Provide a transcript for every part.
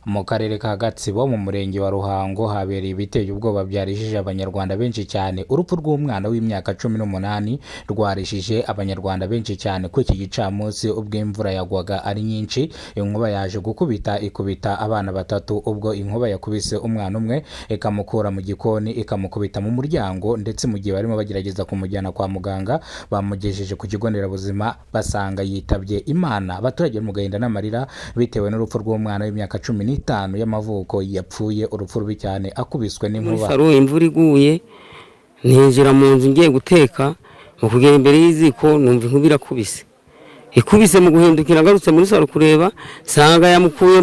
Mu karere ka Gatsibo mu murenge wa Ruhango habereye ibiteye ubwoba byarishije Abanyarwanda benshi cyane. Urupfu rw'umwana w'imyaka 18 rwarishije Abanyarwanda benshi cyane. Kuri iki gicamunsi ubwo imvura yagwaga ari nyinshi, inkuba yaje gukubita ikubita abana batatu. Ubwo inkuba yakubise umwana umwe ikamukura mu gikoni ikamukubita mu muryango, ndetse mu gihe barimo bagerageza kumujyana kwa muganga, bamugejeje ku kigo nderabuzima basanga yitabye Imana. Abaturage bari mu gahinda n'amarira bitewe n'urupfu rw'umwana w'imyaka 15 y'amavuko yapfuye urupfu rubi cyane akubiswe Muri n'inkuba. saro imvura iguye, ninjira mu nzu ngiye guteka. Mu kugera imbere y'iziko numva inkuba irakubise, ikubise. Mu guhindukira ngarutse muri saro kureba, nsanga yamukuye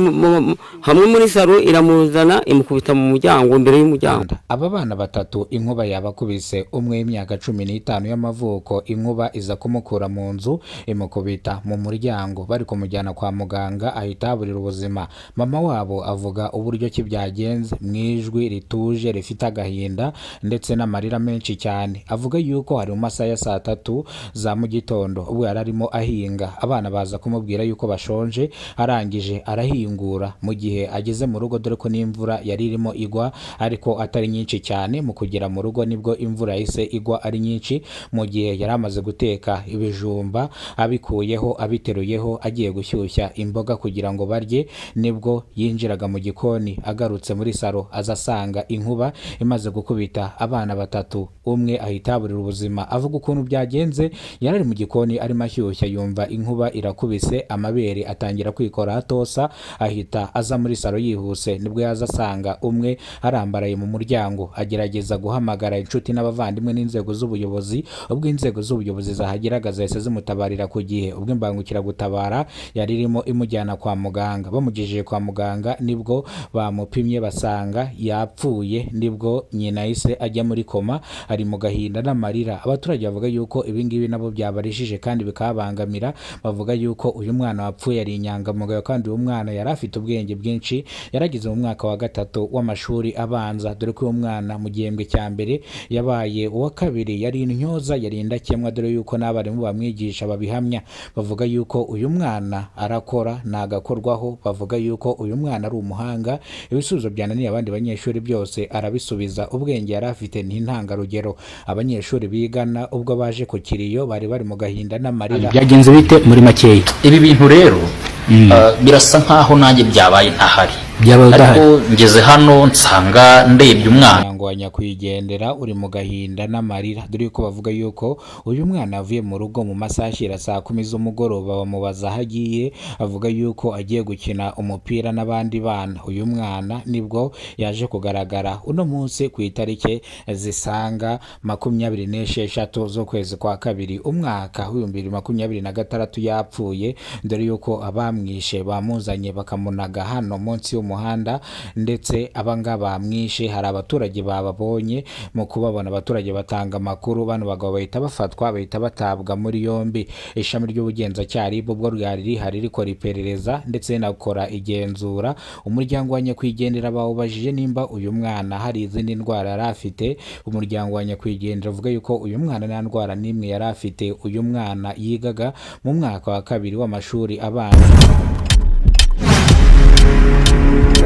hamwe muri saro, iramuzana imukubita mu muryango, imbere y'umuryango. Aba bana batatu inkuba yabakubise. Umwe w'imyaka 15 y'amavuko, inkuba iza kumukura mu nzu imukubita mu muryango, bari kumujyana kwa muganga ahita ahaburira ubuzima. Mama wabo avuga uburyo ki byagenze mu ijwi rituje rifite agahinda ndetse n'amarira menshi cyane. Avuga yuko hari mu masaha ya saa 3 za mu gitondo ubwo yari arimo ahinga, abana baza kumubwira yuko bashonje. Arangije arahingura. Mu gihe ageze mu rugo, dore ko n'imvura yari irimo igwa ariko atari nyinshi cyane, mu kugera mu rugo nibwo imvura yahise igwa ari nyinshi. Mu gihe yari amaze guteka ibijumba, abikuyeho abiteruyeho agiye gushyushya imboga kugira ngo barye, nibwo yinjiraga mu gikoni agarutse muri saro aza asanga inkuba imaze gukubita abana batatu, umwe ahita ahaburira ubuzima. Avuga ukuntu byagenze: yari ari mu gikoni arimo ashyushya, yumva inkuba irakubise, amabere atangira kwikora atosa, ahita aza muri saro yihuse. Nibwo yaza asanga umwe arambaraye mu muryango, agerageza guhamagara inshuti n'abavandimwe n'inzego z'ubuyobozi. Ubwo inzego z'ubuyobozi zahageraga zahise zimutabarira ku gihe. Ubwo imbangukiragutabara yari irimo imujyana kwa muganga, bamugejeje kwa muganga nibwo bamupimye basanga yapfuye. Nibwo nyina yahise ajya muri koma, ari mu gahinda n'amarira. Abaturage bavuga yuko ibingibi nabo byabarishije kandi bikababangamira. Bavuga yuko uyu mwana wapfuye ari inyangamugayo, kandi uyu mwana yari afite ubwenge bwinshi. Yarageze mu mwaka wa gatatu w'amashuri abanza, dore ko uyu mwana mu gihembwe cya mbere yabaye uwa kabiri. Yari intyoza, yari indakemwa, dore yuko n'abarimu bamwigisha babihamya. Bavuga yuko uyu mwana arakora ntagakorwaho. Bavuga yuko uyu mwana ari umuhanga, ibisubizo byananiye abandi banyeshuri byose arabisubiza. Ubwenge yari afite ni intangarugero. Abanyeshuri bigana ubwo baje ku kiriyo bari bari mu gahinda n'amarira. Byagenze bite muri makeya? Ibi bintu rero birasa nkaho nanjye byabaye ntahari. Byabaye udahari. Ariko ngeze hano nsanga ndebye umwana. Umuryango wa nyakwigendera uri mu gahinda n'amarira, dore yuko bavuga yuko uyu mwana avuye mu rugo mu masaha ashyira saa 10 z'umugoroba. Bamubaza aho agiye, avuga yuko agiye gukina umupira n'abandi bana. Uyu mwana nibwo yaje kugaragara uno munsi ku itariki zisaga 26 z'ukwezi kwa kabiri, umwaka w'2026, yapfuye, dore yuko abamwishe bamuzanye bakamunaga hano munsi y'umuhanda. Ndetse abangaba bamwishe hari abaturage bababonye. Mu kubabona, abaturage batanga amakuru, bano bagabo bahita bafatwa, bahita batabwa muri yombi. Ishami ry'ubugenzacyaha RIB ubwo ryari rihari rikora iperereza ndetse rinakora igenzura, umuryango wa nyakwigendera bawubajije nimba uyu mwana hari izindi ndwara yari afite. Umuryango wa nyakwigendera uvuga yuko uyu mwana nta ndwara n'imwe yari afite. Uyu mwana yigaga mu mwaka wa kabiri w'amashuri abanza.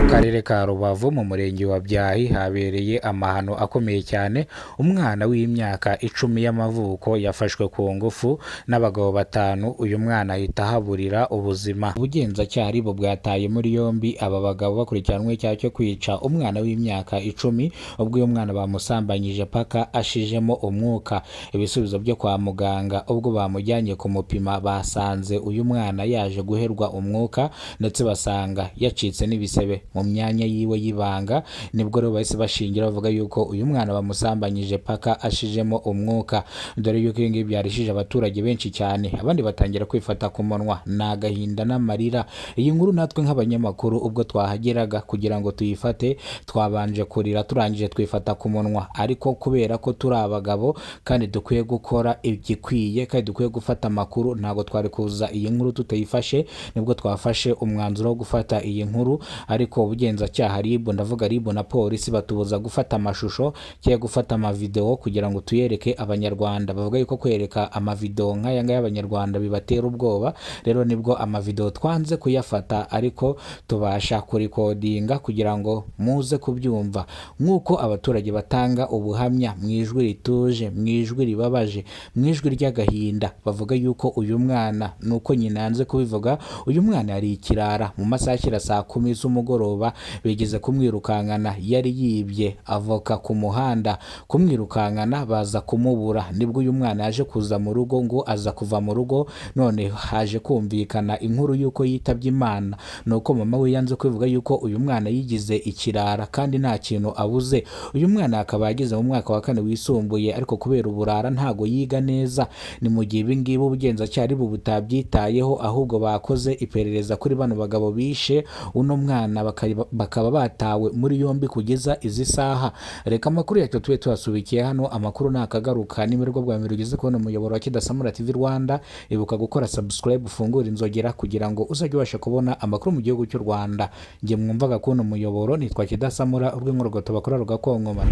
Mu karere ka Rubavu mu murenge wa Byahi habereye amahano akomeye cyane. Umwana w'imyaka 10 y'amavuko yafashwe ku ngufu n'abagabo batanu, uyu mwana ahita ahaburira ubuzima. Ubugenzacyaha RIB bwataye muri yombi aba bagabo bakurikiranwe icyaha cyo kwica umwana w'imyaka 10, ubwo uyu mwana bamusambanyije paka ashizemo umwuka. Ibisubizo byo kwa muganga ubwo bamujyanye kumupima, basanze uyu mwana yaje guherwa umwuka, ndetse basanga yacitse n'ibisebe mu myanya yiwe y'ibanga. Nibwo rero bahise bashingira bavuga yuko uyu mwana bamusambanyije paka ashizemo umwuka, dore yuko ibi ngibi byarishije abaturage benshi cyane, abandi batangira kwifata ku munwa. Ni agahinda n'amarira. Iyi nkuru natwe nk'abanyamakuru ubwo twahageraga kugira ngo tuyifate, twabanje kurira, turangije twifata ku munwa. Ariko kubera ko turi abagabo kandi dukwiye gukora igikwiye kandi dukwiye gufata amakuru, ntabwo twari kuza iyi nkuru tutayifashe. Nibwo twafashe umwanzuro wo gufata iyi nkuru, ariko ubugenzacyaha Ubugenzacyaha RIB, ndavuga RIB na polisi, batubuza gufata amashusho cyangwa gufata amavideo kugira ngo tuyereke Abanyarwanda. Bavuga yuko kwereka amavideo nk'aya ngaya Abanyarwanda bibatera ubwoba. Rero nibwo amavideo twanze kuyafata, ariko tubasha kurikodinga kugira ngo muze kubyumva nk'uko abaturage batanga ubuhamya mu ijwi rituje, mu ijwi ribabaje, mu ijwi ry'agahinda. Bavuga yuko uyu mwana, nuko nyina yanze kubivuga, uyu mwana yari ikirara. Mu masaha ashyira saa 10 z'umugoroba bigeze kumwirukankana, yari yibye avoka ku muhanda. Kumwirukankana baza kumubura, nibwo uyu mwana yaje kuza mu rugo, ngo aza kuva mu rugo. None haje kumvikana inkuru y'uko yitabye Imana, nuko mama we yanze kubivuga yuko uyu mwana yigize ikirara kandi nta kintu abuze. Uyu mwana akaba yageze mu mwaka wa 4 wisumbuye, ariko kubera uburara ntago yiga neza. Ni mu gihe ibi ngibi ubugenzacyaha ari butabyitayeho, ahubwo bakoze iperereza kuri bano bagabo bishe uno mwana, bakaba batawe muri yombi kugeza izi saha. Reka amakuru yacu tube tuyasubikiye hano. Amakuru nakagaruka. Niba bwa mbere ugeze kubona umuyoboro wa Kidasamura TV Rwanda, ibuka gukora subscribe, ufungure inzogera kugira ngo uzajye ubasha kubona amakuru mu gihugu cy'u Rwanda. Njye mwumvaga kubona umuyoboro nitwa Kidasamura, urw'inkorogoto bakora rugakonkoma.